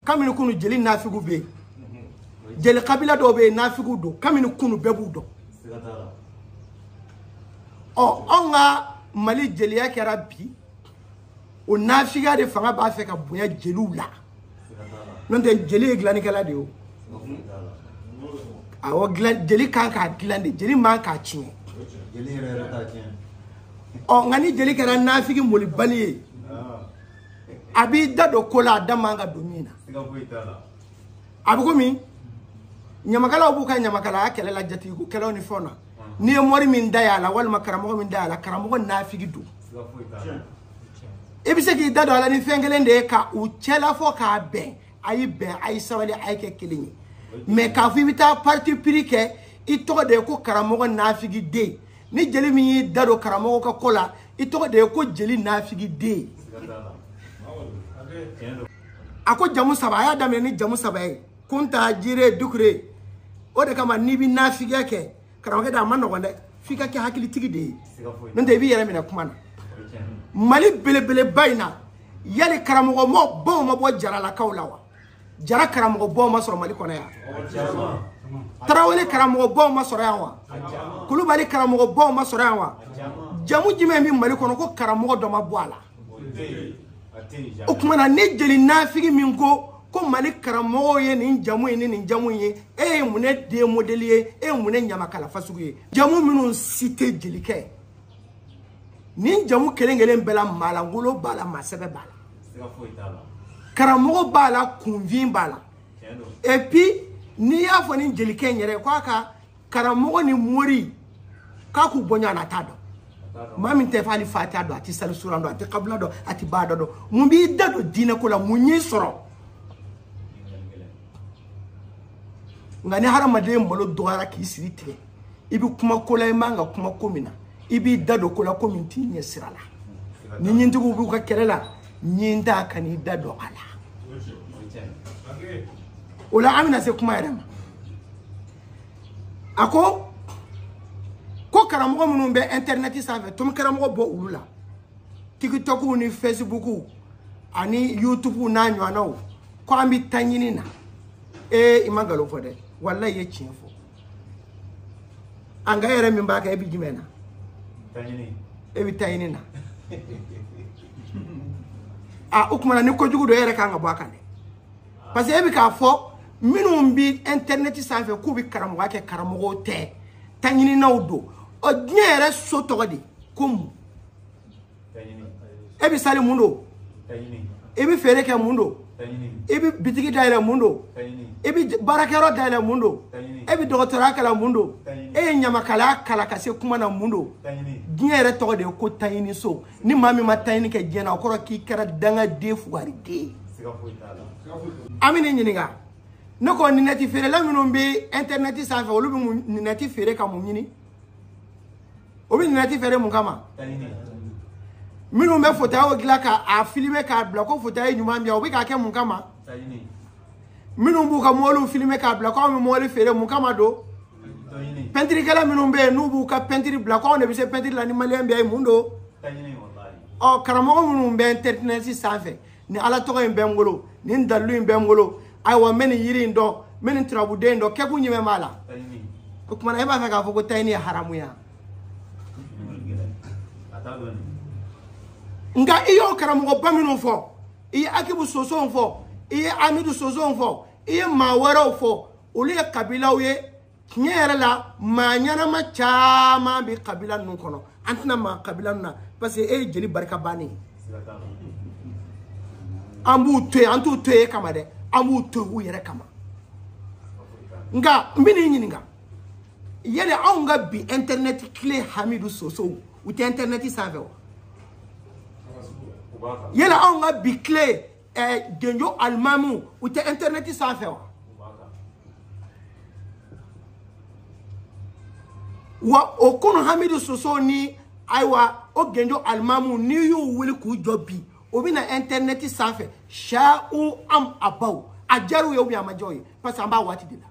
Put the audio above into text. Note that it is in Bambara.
Kabini kunu jeli nafigiw bɛ yen, jeli kabila dɔw bɛ yen nafigiw don, kabini kunu bɛɛ b'u dɔn. Ɔ anw ka Mali jeliya kɛra bi, o nafigiya de fanga b'a fɛ ka bonya jeliw la. N'o tɛ jeli ye dilannikɛla de ye o. Awɔ, dilan jeli kan k'a dilan de, jeli man k'a tiɲɛ. Ɔ nka ni jeli kɛra nafigi molibali ye, a b'i da don ko la a da man ka don min na. A bɛ komi ɲamakalaw b'u ka ɲamakalaya kɛlɛ la, jatigiko kɛlɛw ni fɛnw na. N'i ye mori min da y'a la walima karamɔgɔ min da y'a la, karamɔgɔ nafigi don. I bɛ se k'i da don a la ni fɛn kelen de ye, ka u cɛla fɔ k'a bɛn, a y'i bɛn, a y'i sabali, a ye kɛ kelen ye. Mais k'a fɔ i bɛ taa parti pris kɛ, i tɔgɔ de ye ko karamɔgɔ nafigi den. Ni jeli min y'i da don karamɔgɔ ka ko la, i tɔgɔ de ye ko jeli nafigi den. A ko jamu saba, a y'a daminɛ ni jamu saba ye, Kunta, Jire, Dukure. O de kama n'i bɛ nafigiya kɛ, karamɔgɔkɛ da a ma nɔgɔn dɛ, f'i ka kɛ hakilitigi de ye, n'o tɛ i b'i yɛrɛ minɛ kuma na. Mali belebeleba in na, yali karamɔgɔ baw ma bɔ jaralakaw la wa? Jara karamɔgɔbaw ma sɔrɔ Mali kɔnɔ yan? Tarawele karamɔgɔbaw ma sɔrɔ yan wa? Kulubali karamɔgɔbaw ma sɔrɔ yan wa? Jamu jumɛn bɛ Mali kɔnɔ ko karamɔgɔ dɔ ma bɔ a la? O tuma na ni jeli nafigi min ko ko Mali karamɔgɔw ye nin jamu ye ni nin jamu ye, e ye mun ne den modèle ye, e ye mun ne ɲamakala fasugu ye? Jamu minnu si tɛ jelikɛ, nin jamu kelen kelen bɛɛ la maalankolon b'a la, maasɛbɛ b'a la, karamɔgɔ b'a la, kunfin b'a la. Et puis n'i y'a fɔ ni jelikɛ in yɛrɛ k'a ka karamɔgɔ ni mori k'a k'u bɔ ɲɔgɔn na, a t'a dɔn. Maa min tɛ hali fatiha dɔn, a tɛ sali suran dɔn, a tɛ kabila dɔn, a tɛ baada dɔn, mun b'i da don diinɛ ko la, mun y'i sɔrɔ? Nka ni hadamaden malo dɔgɔyara k'i siri tigɛ, i bɛ kuma ko la i man ka kuma ko min na, i b'i da don ko la ko min t'i ɲɛ sira la. Ni ɲintigiw b'u ka kɛlɛ la, ɲin t'a ka n'i da don a la. O la an bɛna se kuma yɛrɛ ma. A ko ko karamɔgɔ minnu bɛ internet sanfɛ, tomi karamɔgɔ bɔ olu la, TikTok ni Facebook ani YouTube n'a ɲɔgɔnnaw, ko an bɛ taa ɲini na. Ee i ma nkalon fɔ dɛ, walayi i ye tiɲɛ fɔ. An ka yɛrɛ min b'a kɛ, e bɛ jumɛn na? E bɛ taa ɲini na. A o tuma na ni kojugu don, e yɛrɛ kan ka bɔ a kan dɛ, parce que e bɛ k'a fɔ minnu bɛ internet sanfɛ k'u bɛ karamɔgɔya kɛ, karamɔgɔw tɛ, taɲininaw don. Ɔ diɲɛ yɛrɛ so tɔgɔ de ko mun? E bɛ sali mun don? I bɛ feere kɛ mun don? I bɛ bitigi dayɛlɛ mun don? I bɛ baarakɛyɔrɔ dayɛlɛ mun don? E bɛ dɔgɔtɔrɔya kalan mun don? E ye ɲamakalaya kalan ka se kuma na mun don? Diɲɛ yɛrɛ tɔgɔ de ye ko taɲiniso. Ni maa min ma taɲini kɛ diɲɛ na, o kɔrɔ k'i kɛra dangaden fugariden ye. An bɛ nin ɲininka. Ne ko ninɛti feerela minnu bɛ internet sanfɛ, olu bɛ ninɛti feere ka mun ɲini? O bɛ ninɛti feere mun kama? Minnu bɛ fauteuil dilan k'a filmer k'a bila ko fauteuil ɲuman bɛ yan, o bɛ k'a kɛ mun kama? Minnu b'u ka mɔbiliw filmer k'a bila k'anw bɛ mɔbili feere mun kama don? Peinture minnu bɛ yen n'u b'u ka peinture bila k'anw de bɛ se peinture la ni maliyɛn bɛɛ ye mun don? Ɔ karamɔgɔ minnu bɛ internet sanfɛ, ni Ala tɔgɔ in bɛ n bolo, ni dalilu in bɛ n bolo, ayiwa n bɛ nin yiri in dɔn, n bɛ nin turabuden in dɔn, kɛkun jumɛn b'a la? O tuma na e b'a fɛ k'a fɔ ko taɲini ye haramu ye? Nka i y'o karamɔgɔba minnu fɔ, i ye Akibu Sosow fɔ, i ye Amidu Sosow fɔ, i ye maa wɛrɛw fɔ, olu ye kabilaw ye. Tiɲɛ yɛrɛ la, maa ɲɛnama caman bɛ kabila ninnu kɔnɔ. An tɛna maa kabila ninnu na parce que e ye jeli barika bannen ye. An b'u to yen, an t'u to yen e kama dɛ, an b'u to yen u yɛrɛ kama. Nka n bɛ n'i ɲininka, yali anw ka bi internet tile Hamidu Sosow, u tɛ internet sanfɛ wa? Yala anw ka bi tile Genjo alimamu, u tɛ internet sanfɛ wa? Wa o kunu Hamidu Soso ni ayiwa o Genjo alimamu, n'i y'u wuli k'u jɔ bi, o bɛ na internet sanfɛ sa'u am abaw, a diyar'u ye ou bien a ma diya u ye, parce que an b'a waati de la.